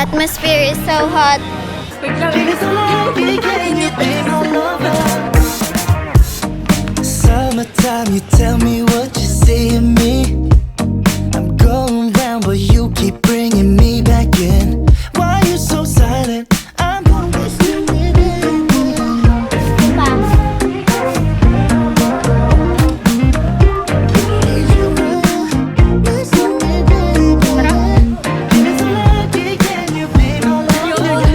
Atmosphere is so hot. Can you be my lover? Summertime, you tell me what you see in me. I'm going round, but you keep bringing me back in. Why you so silent? I'm going stupid. Pa. Need you next to me, baby. It's lucky, can you be my lover?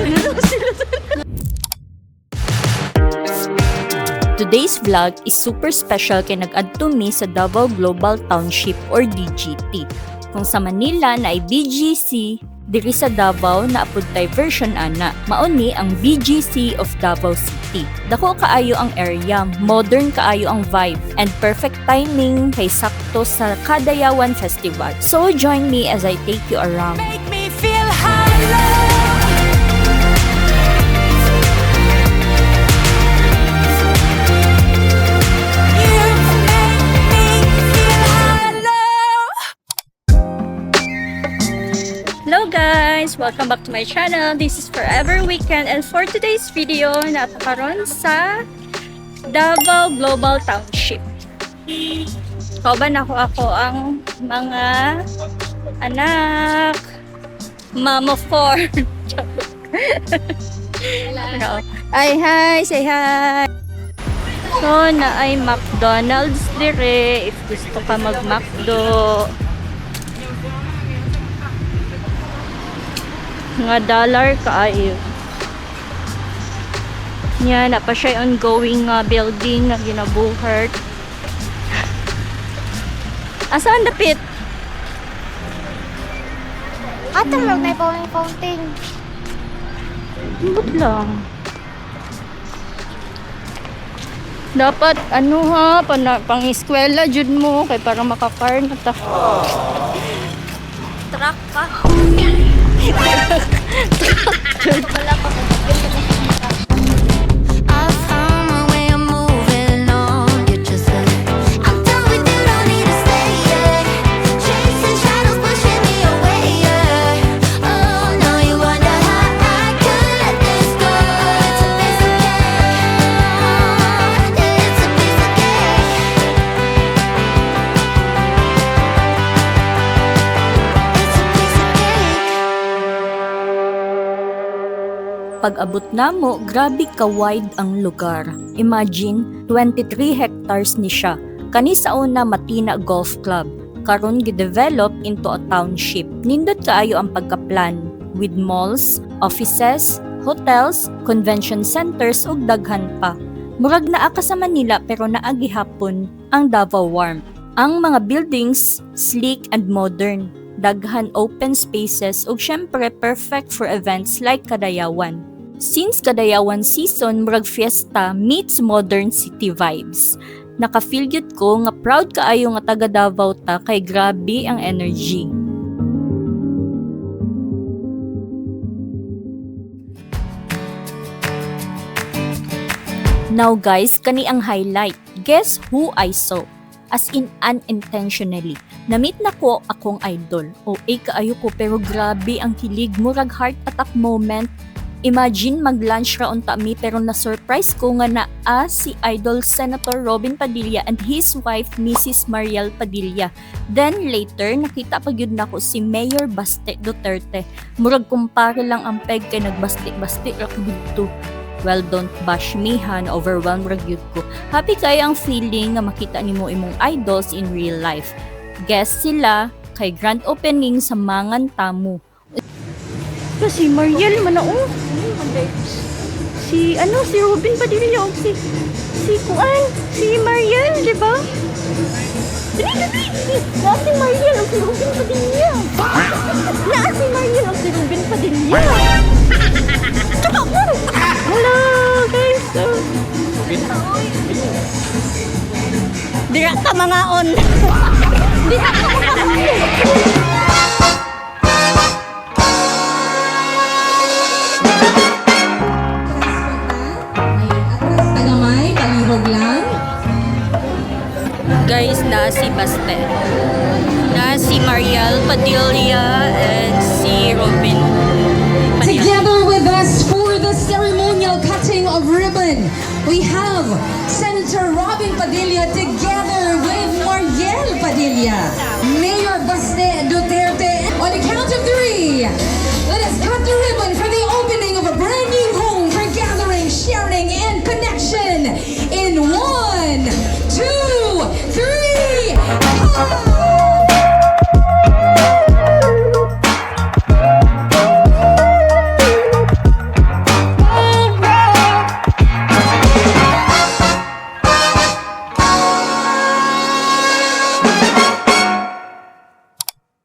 Today's vlog is super special kay nag-adto mi sa Davao Global Township or DGT. Kung sa Manila na ay BGC, diri sa Davao na apud tay version ana. Mao ni ang BGC of Davao City. Dako kaayo ang area, modern kaayo ang vibe, and perfect timing kay sakto sa Kadayawan Festival. So join me as I take you around. Make me feel hollow. You make me feel hollow. Hello guys! Welcome back to my channel. This is Forever Weekend, and for today's video, naa ta karon sa Davao Global Township. Kauban nako akoang mga anak, mama four. Pero, ay, hi! Say hi! So, naay McDonald's dire if gusto ka mag-McDo. Nga dollar kaayo. Nya na pa siya ongoing nga building nga ginabuhat. Asa ang dapit? Atong lang na fountain. Ambot lang. Dapat ano ha, pang eskwela jud mo kay para makakar na ta. Truck ka. Wala pa ko. I found my way, I'm moving on. You just said I'm done with you, don't need to stay. Yeah. Chasing shadows pushing me away. Yeah. Oh, now you wonder how I could let this go. It's a piece of cake. It's a piece of cake. It's a piece of cake. Pag-abot namo, grabe ka wide ang lugar. Imagine, 23 hectares ni siya. Kani sa una Matina Golf Club. Karon gidevelop into a township. Nindot kaayo ang pagkaplan with malls, offices, hotels, convention centers ug daghan pa. Murag naa ka sa Manila pero naa gihapon ang Davao warmth. Ang mga buildings sleek and modern, daghan open spaces ug syempre perfect for events like Kadayawan. Since Kadayawan season, murag fiesta meets modern city vibes. Naka-feel gyud ko nga proud kaayo nga taga Davao ta kay grabe ang energy. Now guys, kani ang highlight. Guess who I saw? As in unintentionally. Na-meet na ko akong idol. O eh kaayo ko pero grabe ang kilig, murag heart attack moment. Imagine mag-lunch ra unta mi pero na-surprise ko nga naa si Idol Senator Robin Padilla and his wife Mrs. Mariel Padilla. Then later nakita pa gyud nako si Mayor Baste Duterte. Murag kumpare lang ang peg kay nagbasti-basti ra ko didto. Well, don't bash me ha, na-overwhelmed ra gyud ko. Happy kaayo ang feeling nga makita nimo imong idols in real life. Guest sila kay grand opening sa Mangan Tamu. Si Mariel man na oh. Si ano si Robin Padilla og si Kuan, si Mariel, di ba? Dali, dali. Na si Mariel og si Robin Padilla. Na si Mariel og si Robin Padilla. Tsaka ko. Hello, guys. Dira ka mga on. Dira ka mga on. Atras tagamay, palihog lang. Guys, na si Baste. Na si Mariel Padilla and si Robin. We have Senator Robin Padilla together with Mariel Padilla, Mayor Baste Duterte. On the count of three, let us cut the ribbon for the opening of a brand new home for gathering, sharing, and connection. In one, two, three. Ah!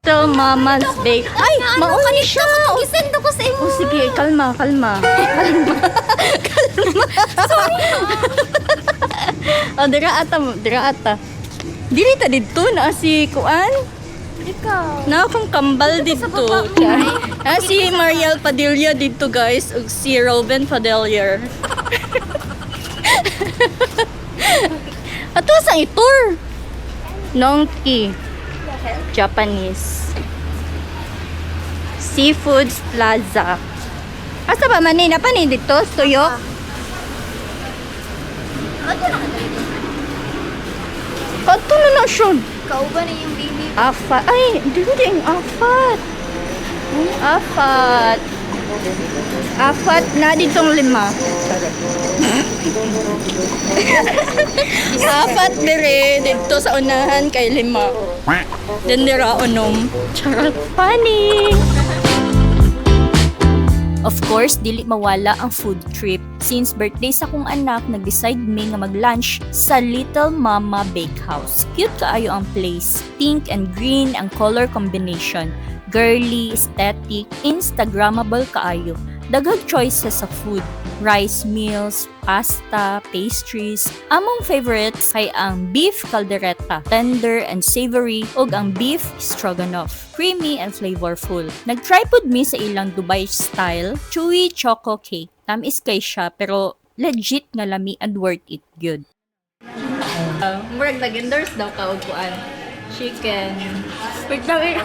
Little Mama's Bake. Ay, mauni siya! Gisend ko sa imo. Oh, sige, kalma, kalma. Kalma. Kalma. Sorry. Oh, dira ata, dira ata. Dili ta didto na si Kuan. Ikaw. Na akong kambal didto. baba. Char. Ah, si Mariel Padilla didto, guys, ug si Robin Padilla. Ato sa itur. Nongki. Japanese. Seafoods Plaza. Asa ba man ni napa ni dito? Tuyo? Kadto na na siya. Kauban na yung baby. Afat. Ay, hindi ang afat. Afat. Afat na ditong lima. Afat dire dito sa unahan kay lima. Then dira unom. Charot. Funny. Of course, dili mawala ang food trip. Since birthday sa kong anak, nag-decide mi nga mag-lunch sa Little Mama Bakehouse. Cute kaayo ang place. Pink and green ang color combination. Girly, aesthetic, instagrammable kaayo. Daghang choices sa food. Rice meals, pasta, pastries. Among favorites kay ang beef caldereta, tender and savory, ug ang beef stroganoff, creamy and flavorful. Nag-try pud mi sa ilang Dubai style chewy choco cake. Tamis kay siya pero legit nga lami and worth it gyud. Murag nag-endorse daw ka og kuan. Chicken. Wait lang eh.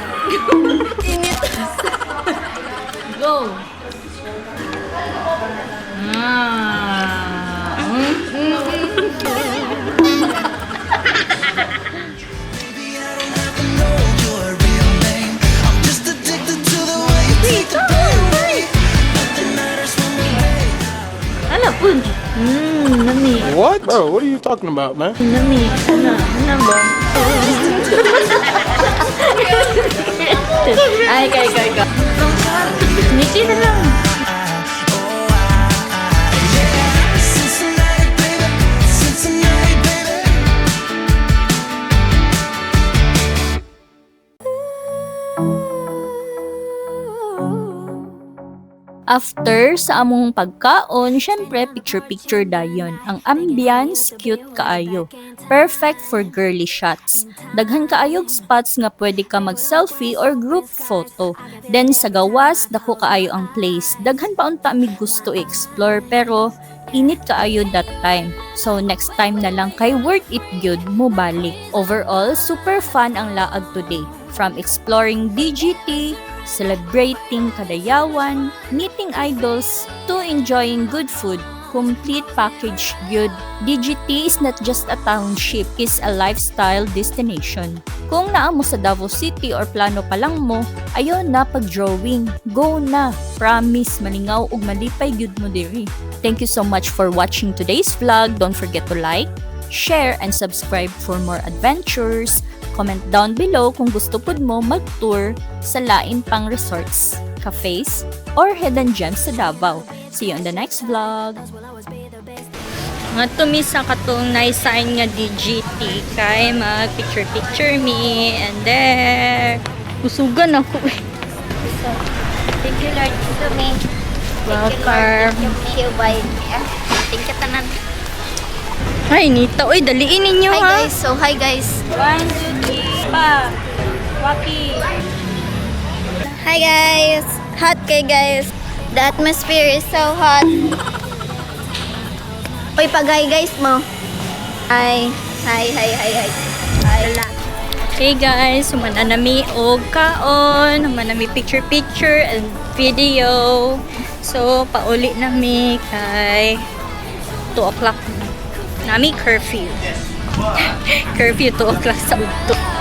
Init. Go. Ah. Baby, I don't have to know your real name. I'm just addicted to the way you take the pain away. Nothing matters when we lay. Ano pud? Nami. What? Bro, what are you talking about, man? Nami. Ano? Ano ba? Ay, kay, kay, kay. Ngiti na lang. Cincinnati, baby. Cincinnati, baby. After sa among pagkaon, syempre picture-picture dayon. Ang ambience cute kaayo. Perfect for girly shots. Daghan kaayog spots nga pwede ka mag-selfie or group photo. Then sa gawas, dako kaayo ang place. Daghan pa unta mi gusto i-explore pero init kaayo that time. So next time na lang kay worth it gyud mo balik. Overall, super fun ang laag today. From exploring DGT, celebrating Kadayawan, meeting idols, to enjoying good food. Complete package good. DGT is not just a township, it's a lifestyle destination. Kung naa mo sa Davao City or plano pa lang mo, ayo na pag-drawing. Go na. Promise, malingaw ug malipay gyud mo diri. Thank you so much for watching today's vlog. Don't forget to like, share, and subscribe for more adventures. Comment down below kung gusto pud mo mag-tour sa lain pang resorts, cafes, or hidden gems sa Davao. See you on the next vlog! Nga mi sa katong nice sign nga DGT kay mag picture picture me and there usugan ako eh. Thank you, Lord. Thank you, me. Thank you, Lord. Welcome. Thank you, bye. Thank you, tanan. Ay, Nita. Uy, daliin ninyo Hi, ha. guys. So, hi, guys. One, two, three, pa. Waki. Hi, guys. Hot kay guys. The atmosphere is so hot. Uy, pag-hi, guys mo. Hi. Hi, hi, hi, hi. Hi. Hey guys, humana na mi og kaon, humana mi picture picture and video. So pauli na mi kay 2 o'clock. Naa mi curfew. Curfew 2 o'clock sa udto.